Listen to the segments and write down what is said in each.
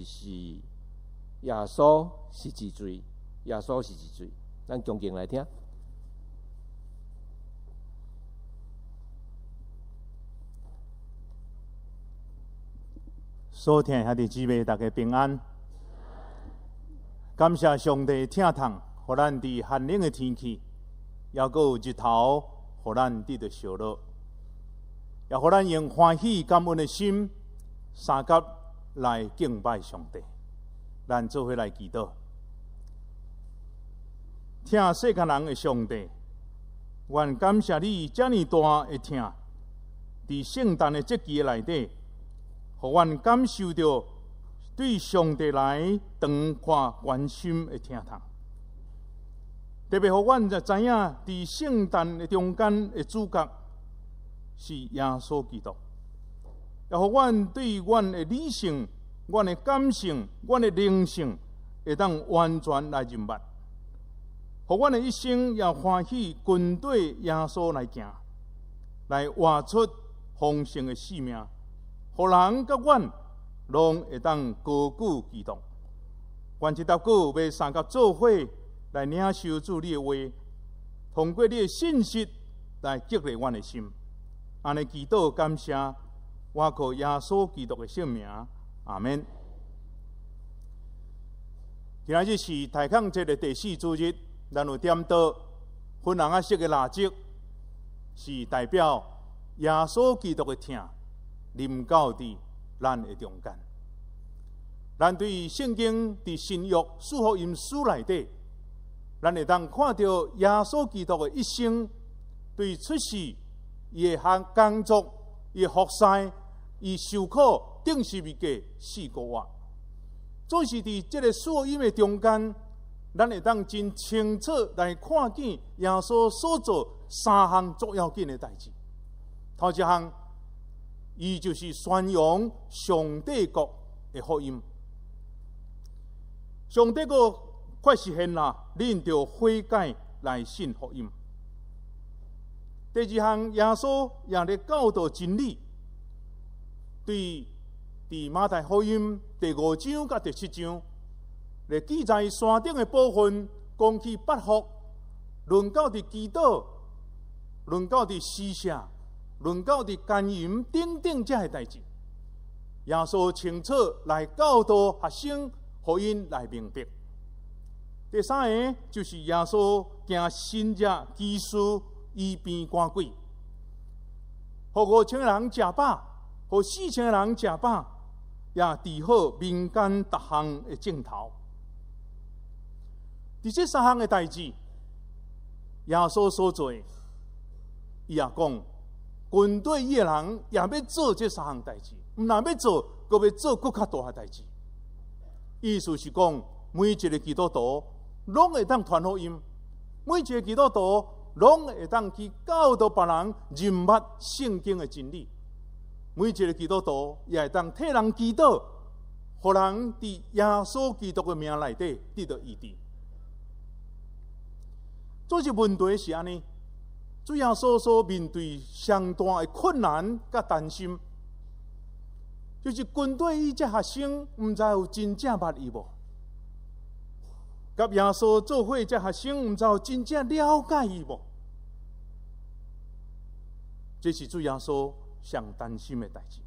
是耶穌是誰？耶穌是誰？咱共敬來聽。所聽兄弟姊妹，大家平安。感謝上帝疼痛，予咱佇寒冷的天氣，猶閣有日頭，予咱得著燒熱，也予咱用歡喜感恩的心，相佮來敬拜上帝。咱做伙來祈禱，疼世間人的上帝，阮感謝你遮爾大的疼，佇聖誕的節期內底，予阮感受著對上帝來長看關心的疼痛。特別予阮就知影，佇聖誕的中間的主角是耶穌基督，也予阮對阮的理性、阮的感性、阮的靈性，會當完全來認捌，予阮的一生也歡喜跟綴耶穌來行，來活出豐盛的生命，予人佮阮攏會當高舉基督。阮這搭閣欲相佮做伙來領受主你的話，通過你的信息來激勵阮的心。按呢祈禱感謝，我靠耶穌基督的聖名，阿們。今仔日是大康節的第四主日，咱有點燈粉紅仔色的蠟燭，是代表耶穌基督的疼臨到佇咱的中間。咱對聖經佇新約四福音書內底，咱會當看著耶穌基督的一生，對出世、伊的工作、伊的服侍、伊受苦、釘十字架4個月，總是佇這个四福音的中間，咱會當真清楚來看見耶穌所做三項足要緊的代誌。頭一項，伊就是宣揚上帝國的福音。上帝國快實現啦，恁著悔改來信福音。第二項，耶穌也咧教導真理，對佇馬太福音第五章佮第七章，咧記載山頂的部分，講起八福，論到佇祈禱，論到佇施捨，論到佇奸淫等等這个代誌，耶穌清楚來教導學生，予𪜶來明白。第三个就是耶穌行神蹟奇事醫病趕鬼，予5000人食飽，予4000人食飽，也治好民間逐項的症頭。佇這三項的代誌，耶穌所做的，伊也講，跟綴伊的人也欲做這三項代誌，毋但欲做，閣欲做閣較大的代誌。意思是講，每一个基督徒攏會當傳福音，每一个基督徒攏會當去教導別人認捌聖經的真理，每一个基督徒也會當替人祈禱，予人佇耶穌基督的名內底得著醫治。總是問題是按呢，主耶穌所面對上大的困難佮擔心，就是跟綴伊這學生，毋知有真正捌伊無？佮耶穌做伙這學生，毋知有真正了解伊無？這是主耶穌上擔心的代誌。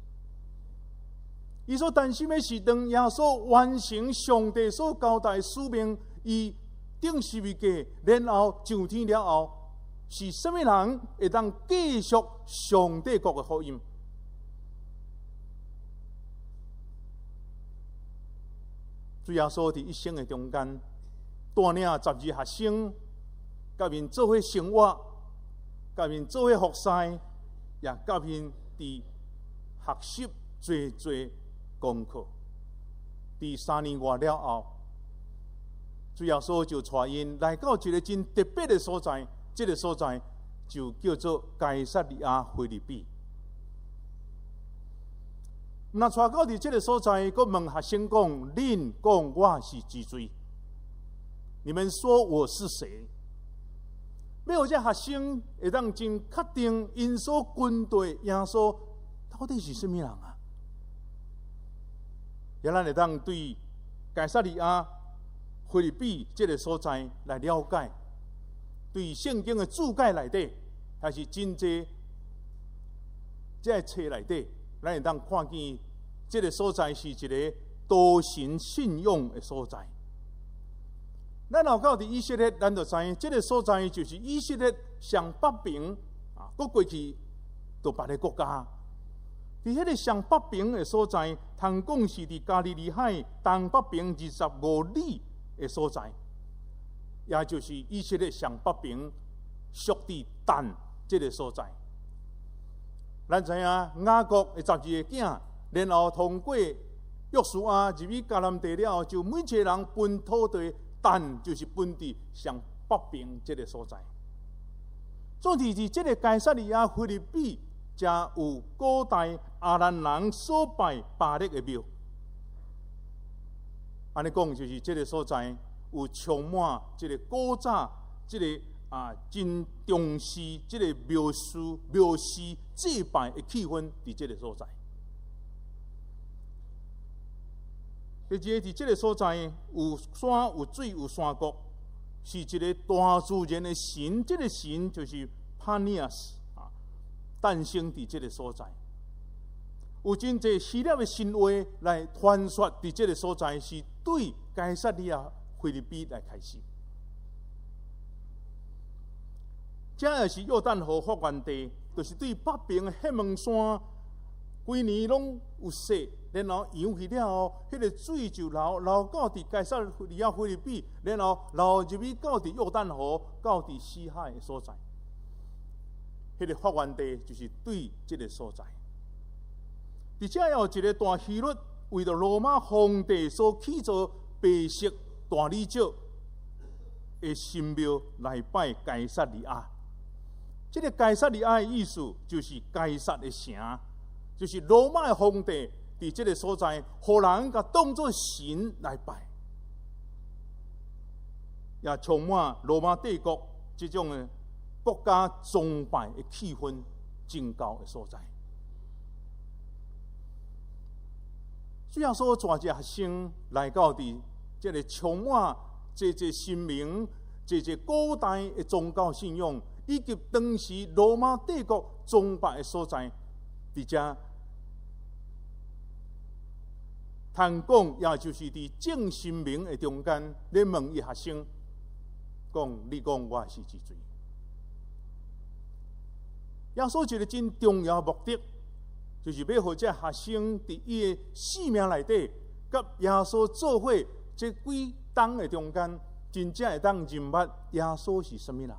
伊所擔心的是，當耶穌完成上帝所交代的使命，伊釘十字架，然後上天了後，是啥物人會當繼續上帝國的福音？主耶穌佇一生的中間，帶領12學生，佮𪜶做伙生活，佮𪜶做伙服侍，也佮𪜶佇學習濟濟功課。佇3年外了後，主耶穌就帶𪜶來到一个真特別的所在，這个所在就叫做該撒利亞腓立比。若帶到佇這个所在，閣問學生講：恁講我是誰？你們說我是誰？欲予這學生會當真確定，𪜶所跟綴耶穌到底是啥物人啊？也咱會當對該撒利亞腓立比這个所在來了解，對聖經的注解內底，還是真濟這个冊內底，咱會當看見這个所在是一个多神信仰的所在。咱若到佇以色列，咱就知這个所在就是以色列上北邊啊，閣過去到別个國家。佇彼个上北邊的所在，通講是佇加利利海東北邊25里的所在，也就是以色列上北邊屬佇但這个所在。咱知影雅各的12个囝，然後通過約書亞入去迦南地了後，就每一个人分土地，但就是分佇上北邊這个所在。總之，佇這个該撒利亞腓立比，遮有古代亞蘭人所拜巴力的廟。按呢講，就是這个所在有充滿這个古早這个真重視這个廟師廟師祭拜的氣氛，佇這个所在。第二个，佇這个所在有山有水有山谷，是一个大自然的神，這个神就是帕尼亞斯啊，誕生佇這个所在。有真濟希臘的神話來傳說，佇這个所在是對該撒利亞腓立比來開始。這也是約旦河發源地，就是對北邊的黑門山，規年攏有雪，然後融去了後，彼个水就流流到佇該撒利亞腓立比，然後流入去到佇約旦河，到佇死海的所在。彼个發源地就是對這个所在。佇遮有一个大希律，為著羅馬皇帝所起造白色大理石的神廟來拜該撒利亞。這个該撒利亞的意思就是該撒的城，就是羅馬的皇帝佇這个所在，予人共當做神來拜，也充滿羅馬帝國這種的國家崇拜的氣氛，真高的所在。主耶穌帶這學生來到佇這个充滿濟濟神明、濟濟古代的宗教信仰，以及當時羅馬帝國崇拜的所在，佇遮通講，也就是佇眾神明的中間，咧問伊學生講：你講我是是誰？耶穌一个真重要的目的，就是欲予這學生佇伊的生命內底，佮耶穌做伙這幾冬的中間，真正會當認捌耶穌是啥物人。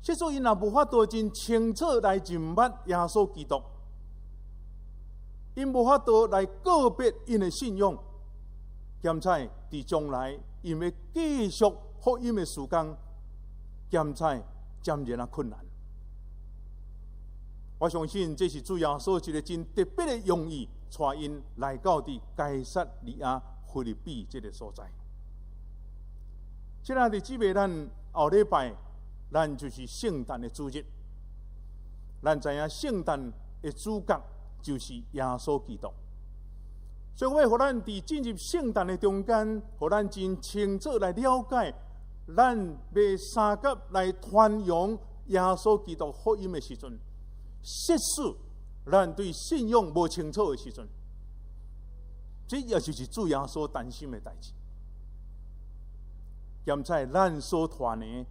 這所以𪜶若無法度真清楚來認捌耶穌基督，𪜶無法度來告別𪜶的信仰，兼且佇將來𪜶欲繼續福音的事工，兼且漸漸仔困難。我相信這是主耶穌一个真特別的用意，帶𪜶來到佇該撒利亞腓立比這个所在。這下佇姊妹，咱後禮拜咱就是聖誕的主日。咱知影聖誕的主角就是耶穌基督，所以我欲予咱佇進入聖誕的中間，予咱真清楚來了解，咱欲相佮來傳揚耶穌基督福音的時陣，即使咱對信仰無清楚的時陣，這也就是主耶穌擔心的代誌。兼且咱所傳的，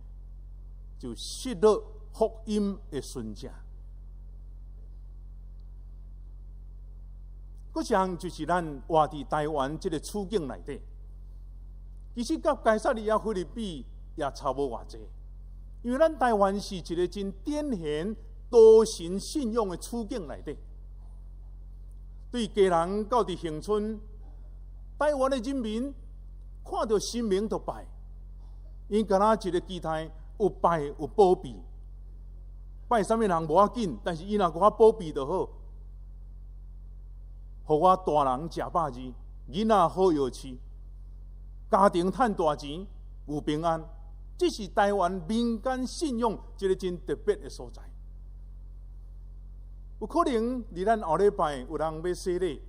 就失落福音的純正。閣一項就是咱活佇台灣這个處境內底，其實佮該撒利亞腓立比也差無偌濟，因為咱台灣是一个真典型多神信仰的處境內底，對基隆到佇恆春，台灣的人民看著神明就拜，𪜶敢若一个期待有拜有保庇，拜啥物人無要緊，但是伊若閣較保庇就好，予我大人食飽字，囡仔好藥飼，家庭趁大錢，有平安，這是台灣民間信仰一个真特別的所在。有可能佇咱後禮拜有人欲洗禮，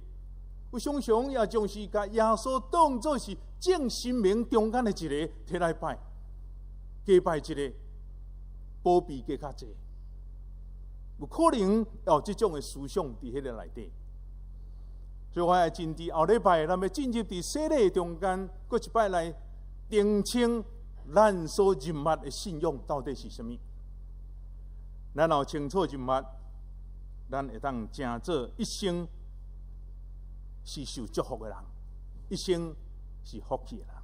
有常常也總是共耶穌當做是眾神明中間的一个提來拜，加拜一个，保庇加較濟。有可能有這種的思想佇彼个內底。所以我愛真佇後禮拜，咱欲進入佇洗禮中間，閣一擺來澄清咱所認捌的信仰到底是啥物。咱若清楚認捌，咱會當成做一生是受祝福的人，一生是福氣的人。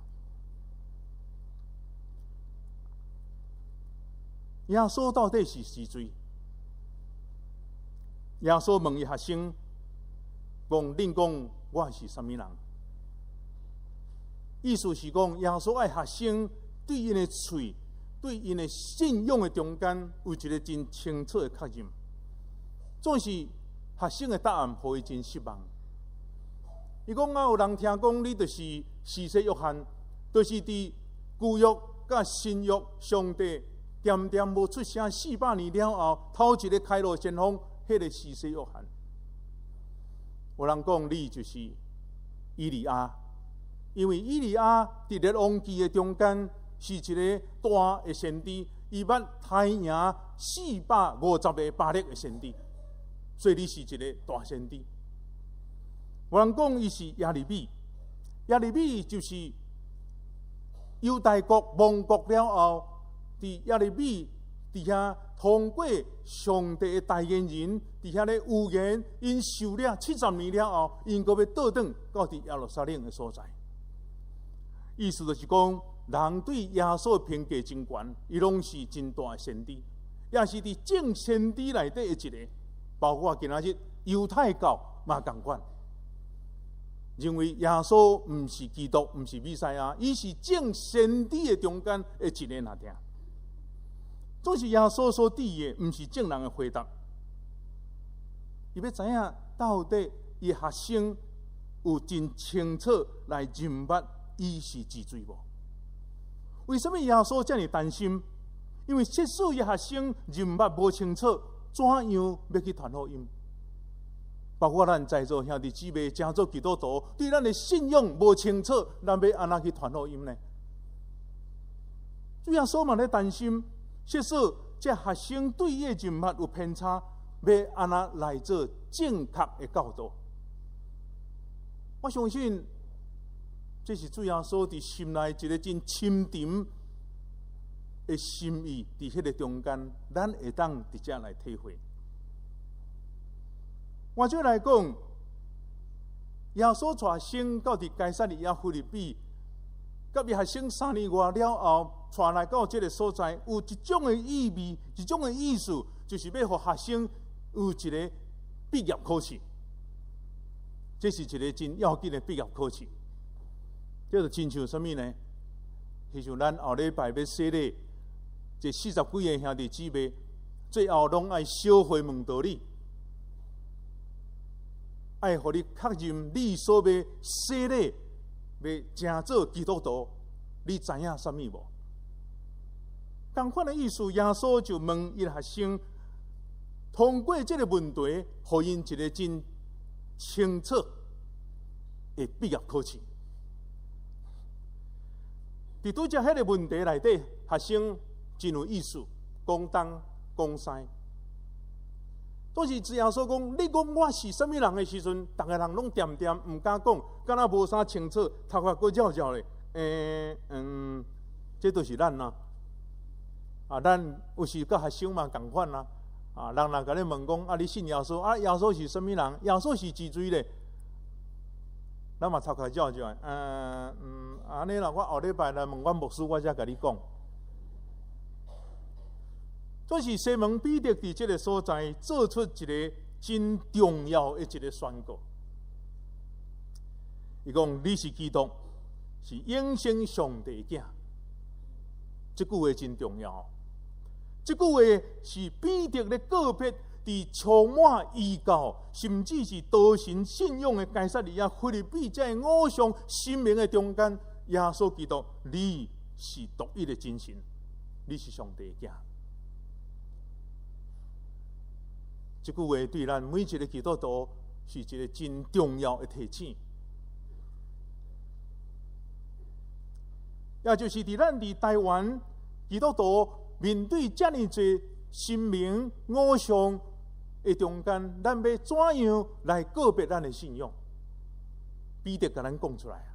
耶穌到底是誰？耶穌問伊學生講：恁講我是啥物人？意思是講，耶穌愛學生對𪜶的喙、對𪜶的信仰的中間有一个真清楚的確認。總是學生的答案，予伊真失望。伊講啊，有人聽講你就是施洗約翰，就是佇舊約佮新約上帝恬恬無出聲400年了後，頭一个開路先鋒，彼个施洗約翰。有人講你就是以利亞，因為以利亞佇列王紀的中間是一个大的先知，伊捌刣贏450个巴力的先知，所以你是一个大先知。有人講伊是耶利米，耶利米就是猶大國亡國了後，佇耶利米佇遐通過上帝的代言人，佇遐咧預言，𪜶受掠70年了後，𪜶閣欲倒轉到佇耶路撒冷的所在。意思就是講，人對耶穌的評價真懸，伊攏是真大的先知，也是佇眾先知內底的一个，包括今仔日猶太教嘛仝款。認為耶穌毋是基督，毋是彌賽亞，伊是眾先知的中間的一个爾爾。總是耶穌所佇的，毋是眾人的回答。伊欲知影到底伊學生有真清楚來認捌伊是誰無？為啥物耶穌遮爾擔心？因為即使伊學生認捌無清楚，怎樣欲去傳福音？包括咱在座兄弟姊妹，成做基督徒，對咱的信仰無清楚，咱欲按怎去傳福音呢？主耶穌嘛咧擔心，即使這學生對伊的認捌有偏差，欲按怎來做正確的教導？我相信這是主耶穌佇心內一个真深沉的心意，佇彼个中間，咱會當佇遮來體會。換句來講，耶穌帶先到佇該撒利亞腓立比，佮伊學生3年外了後，帶來到這个所在，有一種的意味，一種的意思，就是欲予學生有一个畢業考試。這是一个真要緊的畢業考試。這就親像啥物呢？親像咱後禮拜欲洗禮，這40幾个兄弟姊妹，最後攏愛相會問道理。愛予你確認你所欲洗禮，欲成做基督徒，你知影啥物無？仝款的意思，耶穌就問伊學生，通過這个問題，予𪜶一个真清楚的畢業考試。佇拄才彼个問題內底，學生真有意思，講東講西。總是主耶穌講，你講我是啥物人的時陣，逐个人攏恬恬毋敢講，敢若無啥清楚，頭殼閣繞繞咧。這都是咱啊。啊，咱有時佮學生嘛仝款啊。啊，人若共你問講，啊，你信耶穌？啊，耶穌是啥物人？耶穌是誰咧？咱嘛頭殼繞繞。按呢啦，我後禮拜來問阮牧師，我才共你講。總是西門彼得佇這个所在做出一个真重要的一个宣告。伊講：你是基督，是永生上帝的囝。這句話真重要。這句話是彼得咧告別佇充滿異教，甚至是多神信仰的該撒利亞腓立比這个偶像神明的中間，耶穌基督，你是獨一的真神，你是上帝的囝。這句話對咱每一个基督徒是一个真重要的提醒。也就是佇咱佇台灣基督徒面對遮爾濟神明偶像的中間，咱欲怎樣來告別咱的信仰？彼得共咱講出來啊！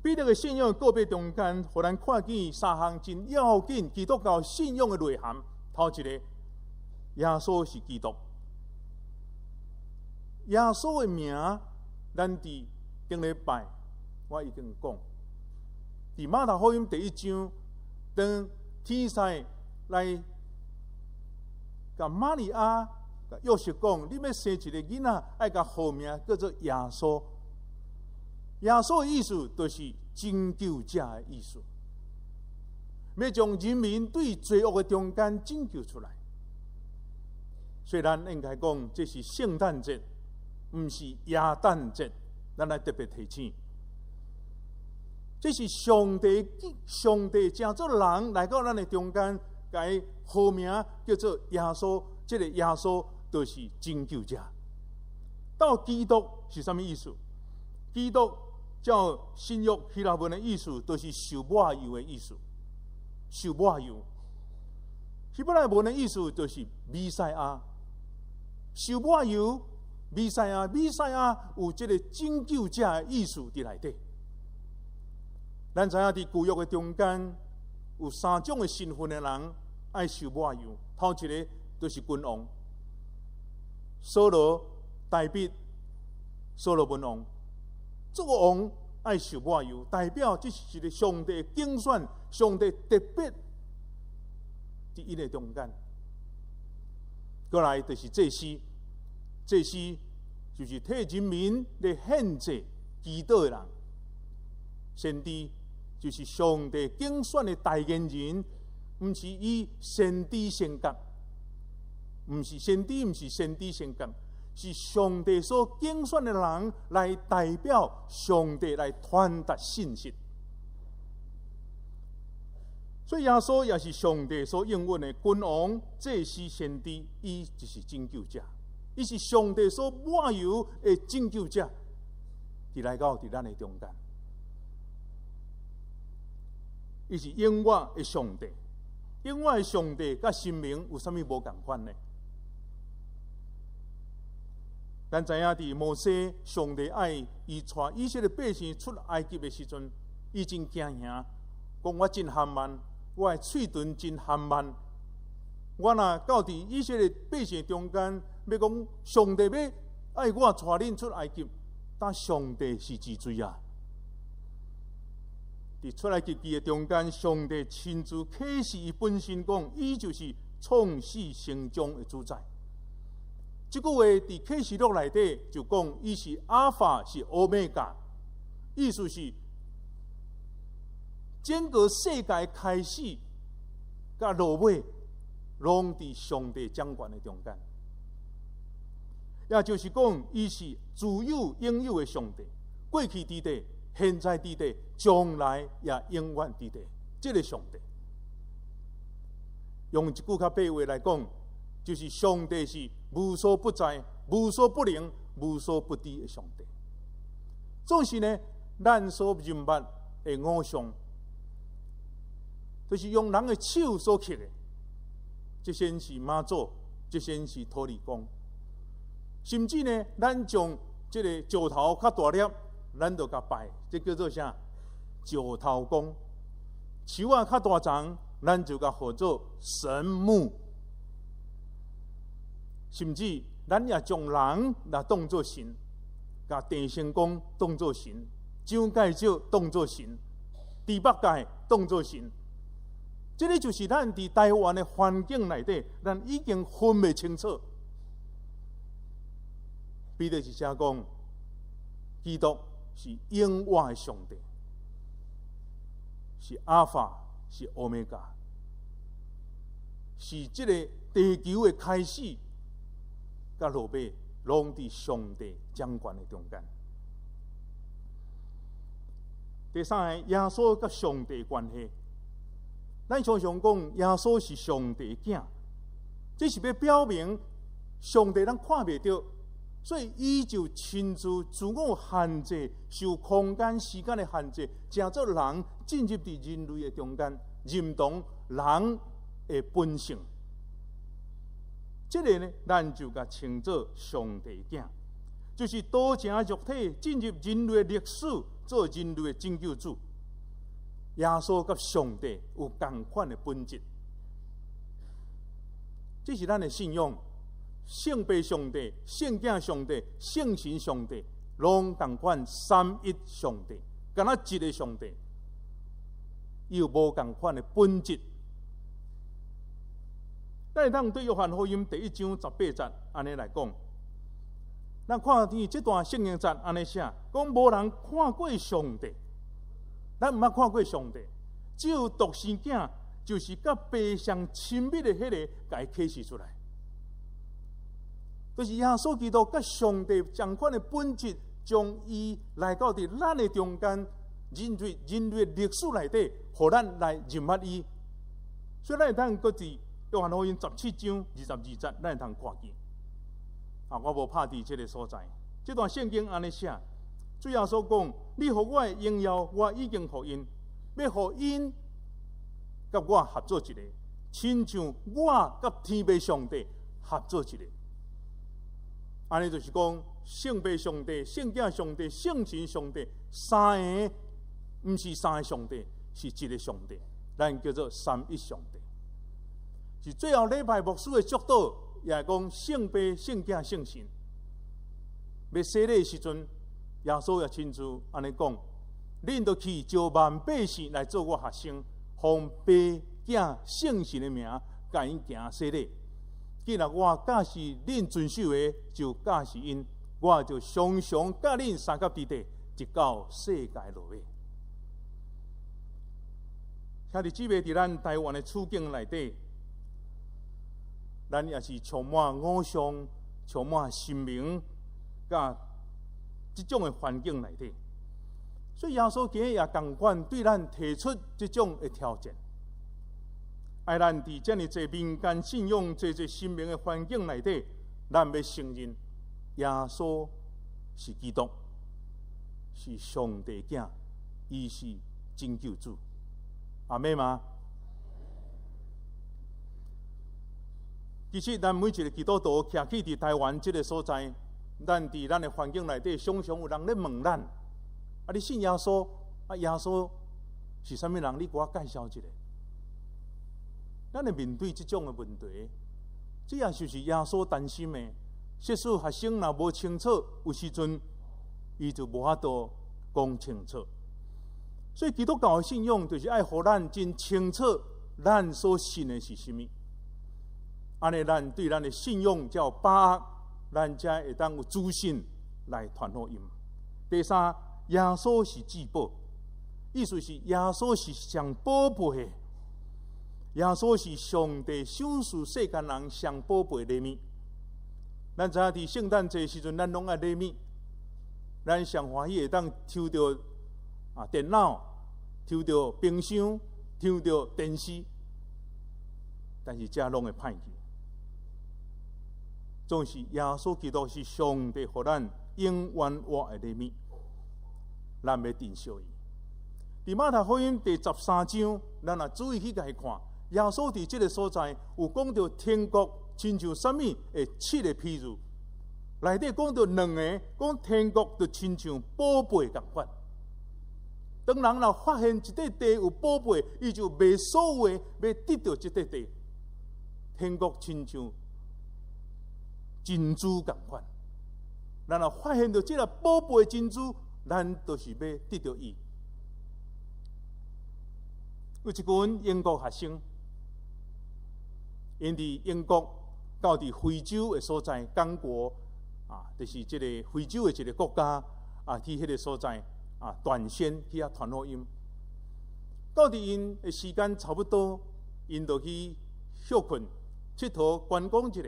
彼得的信仰告別中間，予咱看見三項真要緊基督教信仰的內涵。頭一個，耶穌是基督，耶穌的名，咱佇頂禮拜我已經講，佇馬太福音第一章，當天使來共瑪利亞、共約瑟講，你欲生一個囡仔，愛共號名叫做耶穌。耶穌的意思就是拯救者的意思，欲將人民對罪惡的中間拯救出來。雖然應該講這是聖誕節，毋是耶誕節，咱來特別提醒，這是上帝，上帝成做人來到咱的中間，共伊號名叫做耶穌。這個耶穌就是拯救者。到基督是啥物意思？基督照新約希臘文的意思，就是受抹油的意思。受抹油。希伯來文的意思就是彌賽亞。受抹油，彌賽亞，彌賽亞有這個拯救者的意思佇內底。咱知影佇舊約的中間有三種的身份的人愛受抹油。頭一個就是君王，掃羅、大衛、所羅門王，做王愛受抹油，代表這是一個上帝揀選、上帝特別佇𪜶的中間。過來就是祭司，祭司就是替人民來獻祭祈禱的人。先知就是上帝揀選的代言人，毋是以先知性格，毋是先知，毋是先知性格，是上帝所揀選的人來代表上帝來傳達信息。所以耶穌也是上帝所應允的君王、祭司、先知，伊就是拯救者，伊是上帝所抹油的拯救者，佇來到佇咱的中間，伊是永遠的上帝，永遠的上帝佮神明有啥物無仝款呢？咱知影佇摩西，上帝愛伊帶以色列百姓出埃及的時陣，伊真驚嚇，講我真含慢。我的喙唇真含慢，我若到佇以色列百姓中間，欲講上帝欲愛我帶恁出埃及，但上帝是治罪啊！佇出埃及記的中間，上帝親自啟示伊本身講，伊就是創始成終的主宰。這句話佇啟示錄內底就講，伊是阿法，是歐米伽，意思是，整個世界開始佮落尾，攏佇上帝掌權的中間。也就是講，伊是自有永有的上帝，過去佇佇，現在佇佇，將來也永遠佇佇。這個上帝，用一句較白話來講，就是上帝是無所不在、無所不能、無所不知的上帝。總是呢，咱所認捌的偶像，就是用人的手所刻的，這先是媽祖，這先是土地公，甚至呢，咱將這個石頭較大粒，咱就共拜，這叫做啥？石頭公。樹仔較大叢，咱就共號做神木。甚至咱也將人來當做神，共鄭成功當做神，蔣介石當做神，豬八戒當做神。這個就是咱佇台灣的環境內底，咱已經分袂清楚。彼得是寫講，基督是永活的上帝，是阿法，是歐米伽，是這個地球的開始，佮落尾，攏佇上帝掌權的中間。第三個，耶穌佮上帝關係。咱常常講耶穌是上帝囝，這是欲表明上帝咱看袂著，所以伊就親自自我限制，受空間時間的限制，成做人進入佇人類的中間，認同人的本性。這个呢，咱就共稱做上帝囝，就是道成肉體進入人類的歷史，做人類的拯救主。耶穌佮上帝有仝款的本質，這是咱的信仰。聖父上帝、聖囝上帝、聖神上帝，攏仝款三一上帝，敢若一个上帝，伊有無仝款的本質。咱會當對約翰福音第一章十八節按呢來講，咱看見這段聖經節按呢寫，講無人看過上帝，咱毋捌看過上帝，只有獨生囝，就是佮父上親密的彼个，共伊啟示出來。就是耶穌基督佮上帝仝款的本質，將伊來到佇咱的中間，人類歷史內底，予咱來認捌伊。所以咱會當閣佇約翰福音17章22節，咱會當看見。啊，我無拍佇這个所在。這段聖經按呢寫，主耶穌講：你予我的榮耀，我已經予𪜶，欲予𪜶佮我合做一个，親像我佮天父上帝合做一个。按呢就是講，聖父上帝、聖囝上帝、聖神上帝，三个毋是三个上帝，是一个上帝，咱叫做三一上帝。是最後禮拜牧師的祝禱，也會講聖父、聖囝、聖神。欲洗禮的時陣，耶穌也親自按呢講：恁著去召萬百姓來做我學生，奉父、囝、聖神的名，共𪜶行洗禮。既然我教示恁遵守的，就教示𪜶，我就常常佮恁相佮佇底，直到世界落尾。兄弟姊妹，佇咱台灣的處境內底，咱也是充滿偶像、充滿神明，佮這種的環境內底，所以耶穌今日也仝款對咱提出這種的挑戰。愛咱佇遮爾濟民間信仰、濟濟神明的環境內底，咱欲承認耶穌是基督，是上帝囝，伊是拯救主。阿們嗎？其實，咱每一个基督徒徛起佇台灣這个所在，咱佇咱的環境內底，常常有人咧問咱：啊，你信耶穌？啊，耶穌是啥物人？你共我介紹一下。咱會面對這種的問題，這也就是耶穌擔心的。即使學生若無清楚，有時陣伊就無法度講清楚。所以基督教的信仰就是愛予咱真清楚，咱所信的是啥物。按呢，咱對咱的信仰才有把握，咱才會當有自信來傳福音。第三，耶穌是至寶，意思是耶穌是上寶貝的。耶穌是上帝賞賜世間人上寶貝禮物。咱知影佇聖誕節時陣，咱攏愛禮物，咱上歡喜會當抽著啊電腦、抽著冰箱、抽著電視，但是這攏會歹去。總是耶穌基督是上帝予咱永遠活的禮物，咱欲珍惜伊。佇馬太福音第十三章，咱若注意去共伊看。耶穌佇這个所在有講著天國親像啥物的七个譬喻，內底講著兩个，講天國就親像寶貝仝款。當人若發現一塊地有寶貝，伊就賣所有的，欲得著這塊地。天國親像珍珠仝款，咱若發現著這个寶貝珍珠，咱就是欲得著伊。有一群英國學生，𪜶佇英國到佇非洲的所在，剛果啊，就是這个非洲的一个國家啊，去彼个所在啊，傳宣去遐傳福音。到佇𪜶的時間差不多，𪜶就去歇睏、𨑨迌、觀光一下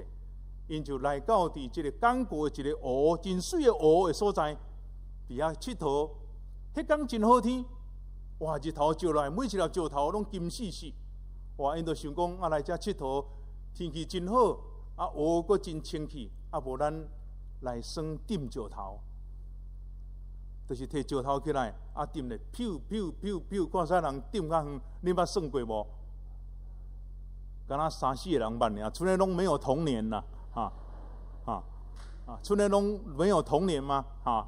，𪜶就來到佇這个剛果的一个湖，真媠的湖的所在，佇遐𨑨迌。彼工真好天。哇！日頭照來，每一粒石頭攏金爍爍。哇！𪜶就想講啊，來遮𨑨迌，天氣真好，啊湖閣真清氣，啊無咱來耍擲石頭，就是提石頭起來，啊擲咧，咻咻咻咻，看啥人擲較遠。你捌耍過無？敢若三四个人捌爾，賰咧攏沒有童年啦，哈，哈，啊，賰咧攏沒有童年嗎？哈，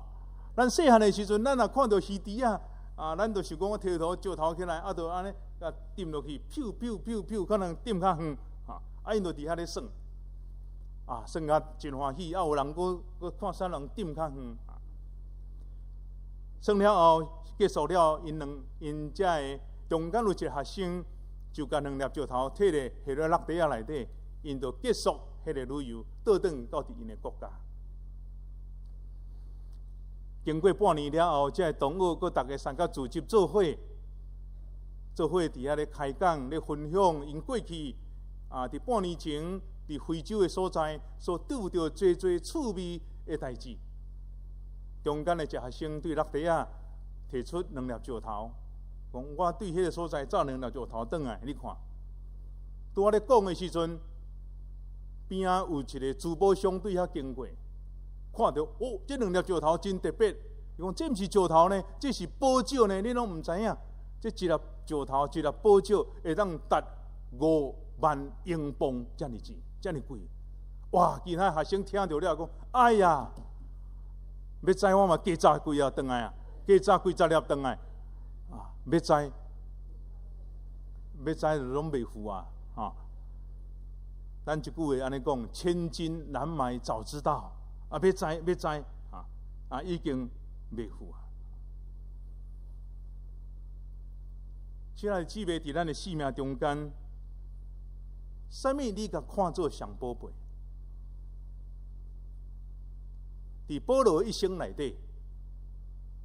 咱細漢的時陣，咱若看著魚池仔，啊，咱就想講，我提頭石頭起來，啊，就按呢，共擲落去，咻咻咻咻，可能擲較遠，哈，啊，𪜶就佇遐咧耍，啊，耍甲真歡喜，啊，有人閣閣看啥人擲較遠，耍了後結束了，𪜶兩𪜶遮个中間有一個學生，就共兩粒石頭提咧，下落落地仔內底，𪜶就結束彼个旅遊，倒轉到佇𪜶的國家。經過半年了後，這个同學閣逐家三甲組織做伙，做伙佇遐咧開講、咧分享，𪜶過去啊，佇半年前佇非洲的所在所拄著濟濟趣味的代誌。中間的一個學生對落地仔提出兩粒石頭，講我對彼个所在走兩粒石頭轉來，你看。拄仔咧講的時陣，邊仔有一個珠寶商對遐經過，看著哦，這兩粒石頭真特別。伊講這毋是石頭呢，這是寶石呢，你攏毋知影。這一粒石頭，一粒寶石會當值5萬英鎊，遮爾錢，遮爾貴。哇！其他學生聽著了講，哎呀，欲知我嘛加紮幾仔轉來啊，加紮幾十粒轉來啊，欲知，欲知就攏袂赴啊！哈，咱這句話按呢講，千金難買早知道啊！欲知欲知啊啊，已經袂赴啊！親愛的姊妹，佇咱的生命中間，啥物你共看做上寶貝？佇保羅一生內底，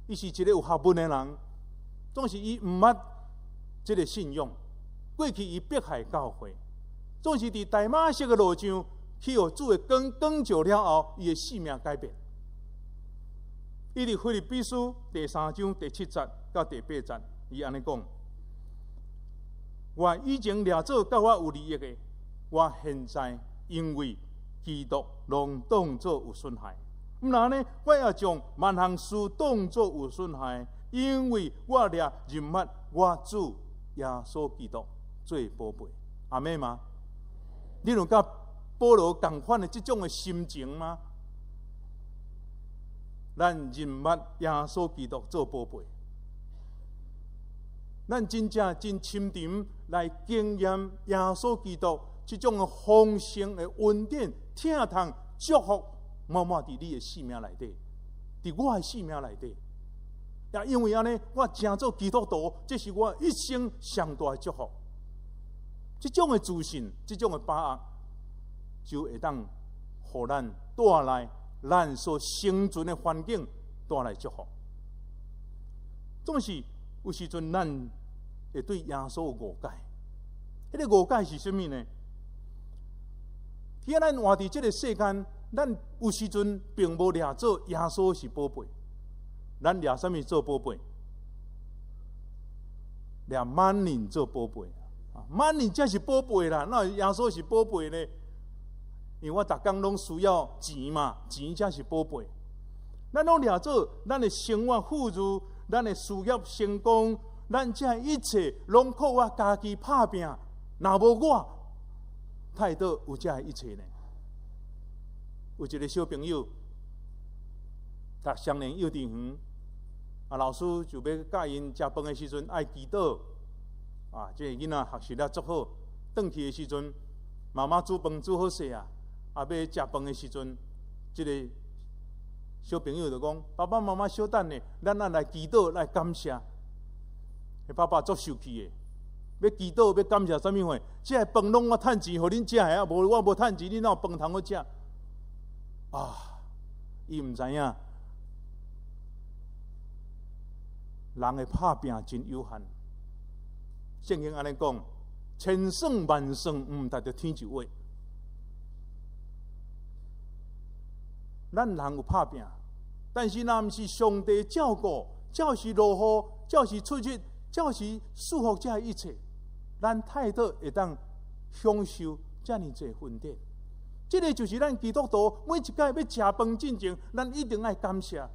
伊是一個有學問的人，總是伊毋捌這個信仰。過去伊迫害教會，總是佇大馬色的路上去予主的光光照了後，伊的生命改變。伊佇腓立比書第三章第七節到第八節，伊按呢講：我以前掠做佮我有利益的，我現在因為基督攏當做有損害。毋但按呢，我也將萬項事當做有損害，因為我掠認捌我主耶穌基督做寶貝。阿們嗎？你有佮保羅仝款的這種的心情嗎？咱認捌耶穌基督做寶貝，咱真正真深沉來經驗耶穌基督這種的豐盛的恩典、疼痛、祝福，滿滿佇你的生命內底，佇我的生命內底。也因為按呢，我成做基督徒，這是我一生上大的祝福。這種的自信，這種的把握，就會當予咱帶來咱所生存的環境帶來祝福。總是有時陣咱會對耶穌有誤解，彼個誤解是啥物呢？伫咱活佇這个世間，咱有時陣並無掠做耶穌是寶貝，咱掠啥物做寶貝？掠 money 做寶貝，money 才是寶貝啦，哪會耶穌是寶貝呢？因為我逐工攏需要錢嘛，錢才是寶貝。咱攏掠做咱的生活富裕，咱的事業成功，咱這一切攏靠我家己拍拚。若無我，太多有這一切呢？有一個小朋友讀雙年幼稚園，啊，老師就欲教𪜶食飯的時陣愛祈禱。啊，這個囡仔學習了足好，轉去的時陣，媽媽煮飯煮好勢啊，啊，欲食飯的時陣，這個小朋友就講：爸爸媽媽稍等咧，咱愛來祈禱來感謝。爸爸足生氣的，欲祈禱欲感謝啥物貨？這個飯攏我趁錢予恁食的啊，無我無趁錢，恁哪有飯通好食？啊，伊毋知影，人的拍拚真有限。聖經按呢講，千算萬算，毋達著天一畫。咱人有拍拚，但是若毋是上帝照顧，照時落雨，照時出日，照時賜福這一切，咱太多會當享受遮爾濟恩典。這个就是咱基督徒每一擺欲食飯進前，咱一定愛感謝。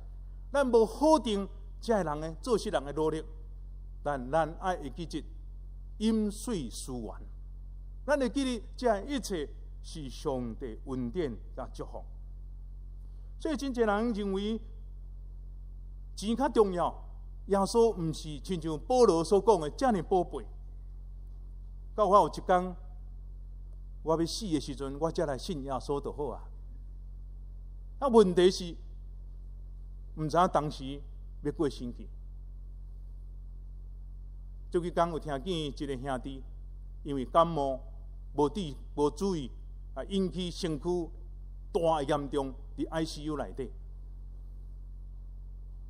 咱無否定這个人的做事人的努力，但咱愛會記得飲水思源。咱會記得這一切是上帝恩典佮祝福。所以真濟人認為錢較重要，耶穌毋是親像保羅所講的遮爾寶貝。到我有一工，我欲死的時陣，我才來信耶穌就好啊。啊，問題是，毋知影當時欲過身去。這幾工有聽見一个兄弟，因為感冒無注意，啊，引起身軀大嚴重，佇 ICU 內底。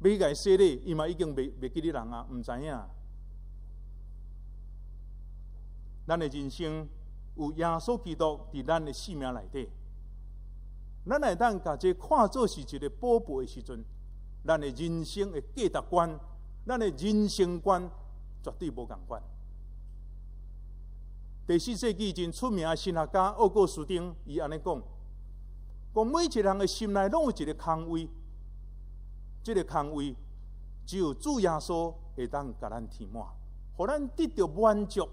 欲去共伊洗禮，伊嘛已經袂記得人啊，毋知影。咱的人生有耶穌基督佇咱的生命內底，咱會當共這看做是一个寶貝的時陣，咱的人生的價值觀，咱的人生觀絕對無仝款。第四世紀真出名的神學家奧古斯丁，伊按呢講：講每一个人的心內攏有一个空位，這个空位只有主耶穌會當共咱填滿，予咱得著滿足。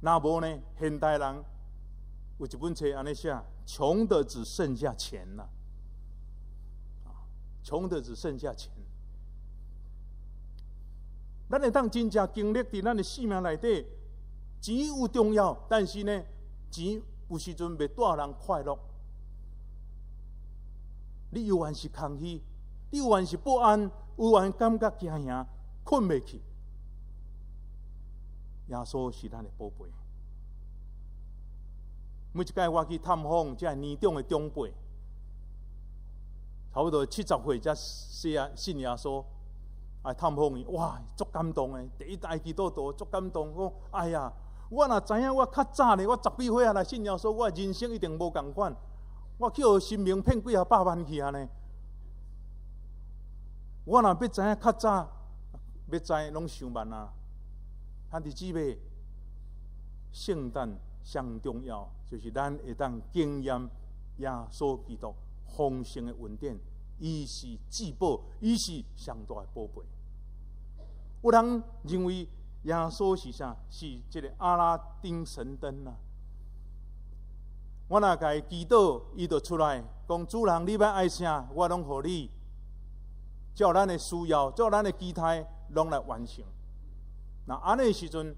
若無呢？現代人有一本冊按呢寫：窮的只剩下錢啦，窮的只剩下錢。咱會當真正經歷佇咱的生命內底，錢有重要，但是呢，錢有時陣袂帶人快樂。你猶原是空虛，你猶原是不安，猶原感覺驚嚇，睏袂去。耶穌是咱的寶貝。每一擺我去探訪這年長的長輩，差不多70歲才信耶穌，來探訪伊，哇，足感動的。第一代基督徒足感動，講哎呀，我若知影我較早呢，我十幾歲仔來信耶穌，我人生一定無仝款。我去予神明騙幾仔百萬去啊呢。我若欲知影較早，欲知攏傷慢啊。兄弟姊妹，聖誕上重要就是咱會當經驗耶穌基督豐盛的恩典，伊是至寶，伊是上大的寶貝。有人認為耶穌是啥？是這个阿拉丁神燈啊！我若共伊祈禱，伊就出來講：主人，你欲愛啥，我攏予你。照咱的需要，照咱的期待，攏來完成。若按呢時陣，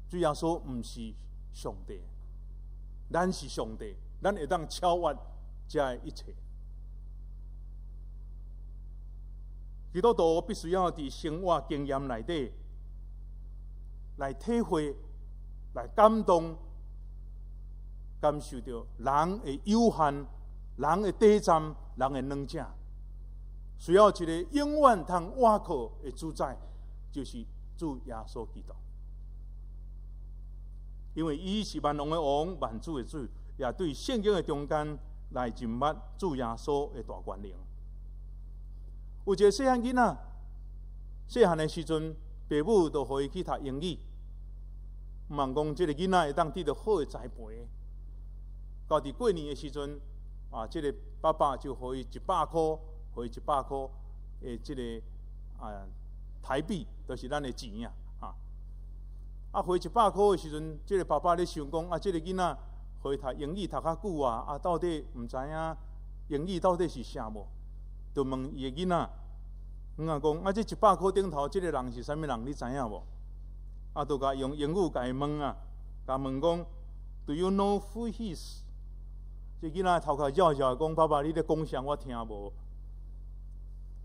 主耶穌毋是上帝，咱是上帝，咱會當超越這一切。基督徒必須要佇生活經驗內底來體會、來感動、感受著人的有限、人的短暫、人的軟弱，需要一个永遠通倚靠的主宰，就是主耶穌基督。因為伊是萬王的王、萬主的主，也對聖經的中間來認捌主耶穌的大權能。有一个細漢囡仔，細漢的時陣，爸母就予伊去讀英語，望講這个囡仔會當得著好的栽培。到佇過年的時陣，啊，這个爸爸就予伊一百箍，予伊一百箍的這个啊台幣，就是咱的錢啊。啊，予一百箍的時陣，這个爸爸咧想講啊，這个囡仔予伊讀英語讀較久啊，啊，到底毋知影英語到底是啥無？就問伊的囡仔，阮仔講啊，這一百箍頂頭這个人是啥物人？你知影無？啊，就共用英語共伊問啊，共問講，Do you know who he is？這囡仔頭殼繞繞講，爸爸你咧講啥？我聽無。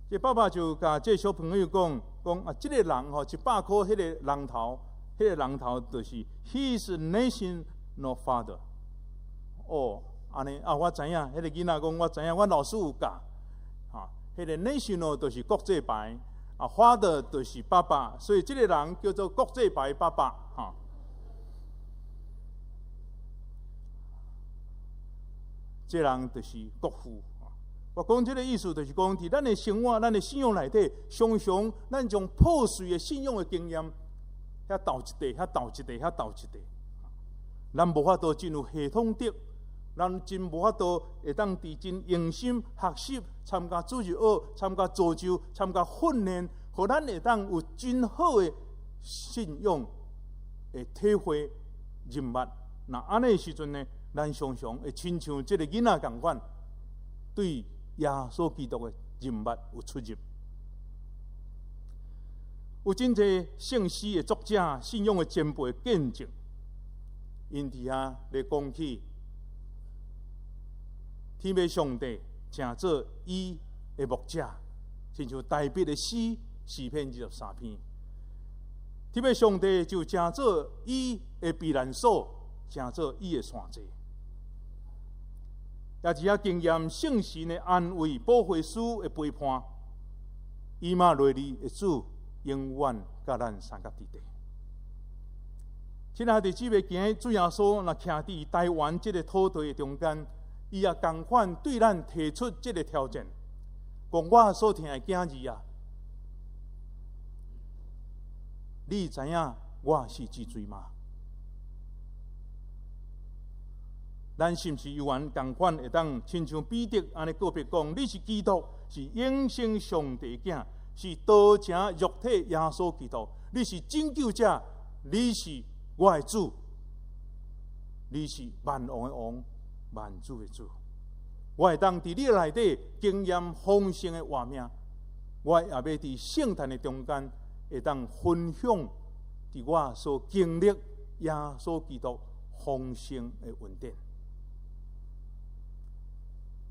這爸爸就共這小朋友講，講啊，這个人吼，一百箍彼个人頭，彼个人頭就是 He is national father。哦，按呢啊，我知影，彼个囡仔講，我知影，阮老師有教。彼个 national 就是國際牌，啊，father 就是爸爸，所以這个人叫做國際牌爸爸，哈。這人就是國父。我講這个意思，就是講，佇咱的生活、咱的信仰內底，常常咱將破碎的信仰的經驗，遐投一塊，遐投一塊，遐投一塊。咱無法度真有系統的，咱真無法度會當佇真用心學習、參加主日學、參加造就、參加訓練，予咱會當有真好的信仰的體會認捌。若按呢時陣呢，咱常常會親像這个囡仔仝款，對耶穌基督的認捌有出入。有真濟聖詩的作者、信仰的前輩見證，𪜶佇遐咧講起天父上帝成做伊的牧者，親像大衛的詩詩篇23篇。天父上帝就成做伊的避難所，成做伊的山寨。也佇遐經驗聖神的安慰、保惠師的陪伴，以馬內利的主永遠佮咱相佮佇底。親愛的姊妹，今日主耶穌若徛佇台灣這个土地的中間，伊也仝款對咱提出這个挑戰，講我所疼的囝兒啊，你知影我是這罪嗎？咱是毋是猶原仝款會當親像彼得按呢告別講，你是基督，是永生上帝囝，是道成肉體耶穌基督，你是拯救者，你是我的主，你是萬王的王，萬主的主。我會當佇你內底經驗豐盛的活命，我也欲佇聖壇的中間會當分享佇我所經歷耶穌基督豐盛的恩典。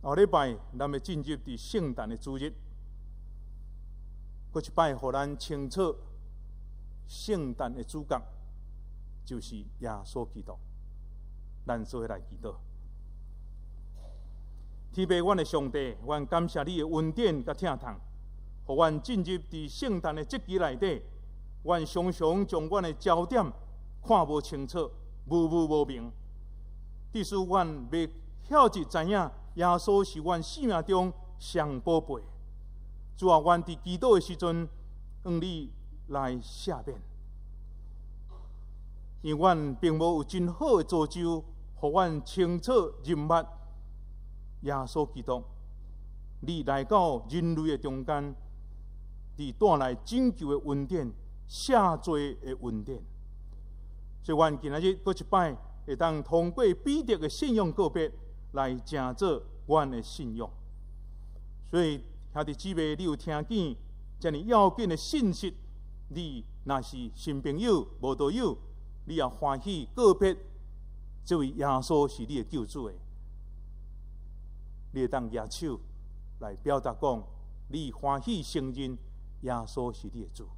後禮拜，咱欲進入佇聖誕的主日，閣一擺，予咱清楚聖誕的主角就是耶穌基督。咱做伙來祈禱。天父，阮的上帝，阮感謝你的恩典佮疼痛，予阮進入佇聖誕的節期內底，阮常常將阮的焦點看無清楚，模糊無明。致使阮袂曉得知影耶穌是阮生命中上寶貝。主啊，阮佇祈禱的時陣，向你來赦免，因為阮並無有真好的造就，予阮清楚認捌耶穌基督。你來到人類的中間，你帶來拯救的恩典、赦罪的恩典。所以，阮今仔日閣一擺會當通過彼得的信仰告別，來成做阮的信仰。所以，兄弟姊妹，你有聽見遮爾要緊的信息？你若是新朋友、無道友，你也歡喜告別這位耶穌是你的救主的，你會當舉手來表達講，你歡喜承認耶穌是你的主。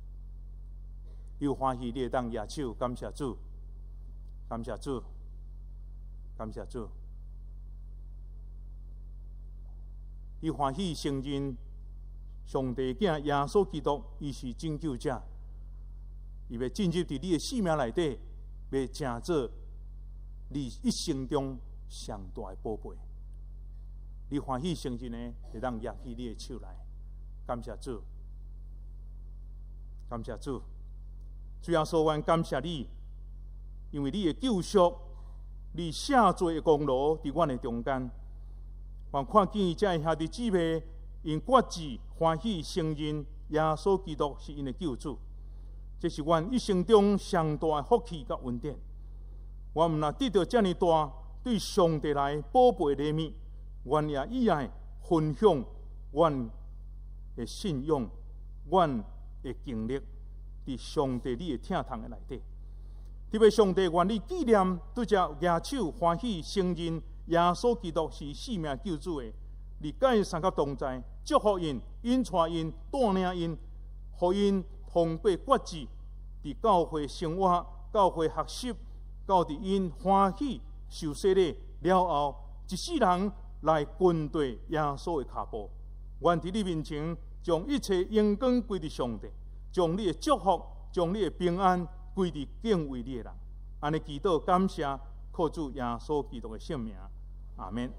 有歡喜，你會當舉手感謝主，感謝主，感謝主。你歡喜承認上帝囝耶穌基督，伊是拯救者，伊欲進入佇你的生命內底，欲成做你一生中上大的寶貝。你歡喜承認的，會當舉起你的手來，感謝主，感謝主。主耶穌，阮感謝你，因為你的救贖，你赦罪的功勞佇阮的中間。阮看見這兄弟姊妹，𪜶決志歡喜承認耶穌基督是𪜶的救主，這是阮一生中上大的福氣佮恩典。阮毋但得著遮爾大對上帝來寶貝禮物，阮也意愛分享阮的信仰、阮的經歷，佇上帝你的疼痛的內底。特別上帝願你紀念拄才舉手歡喜承認耶穌基督是生命救主的，你佮𪜶相佮同在，祝福𪜶，引帶𪜶，帶領𪜶，予𪜶通過決志，佇教會生活、教會學習，到佇𪜶歡喜受洗禮了後，一世人來跟綴耶穌的跤步。願佇你面前，將一切榮光歸佇上帝，將你的祝福、將你的平安歸佇敬畏你的人。按呢祈禱感謝，靠主耶穌基督的聖名，阿們。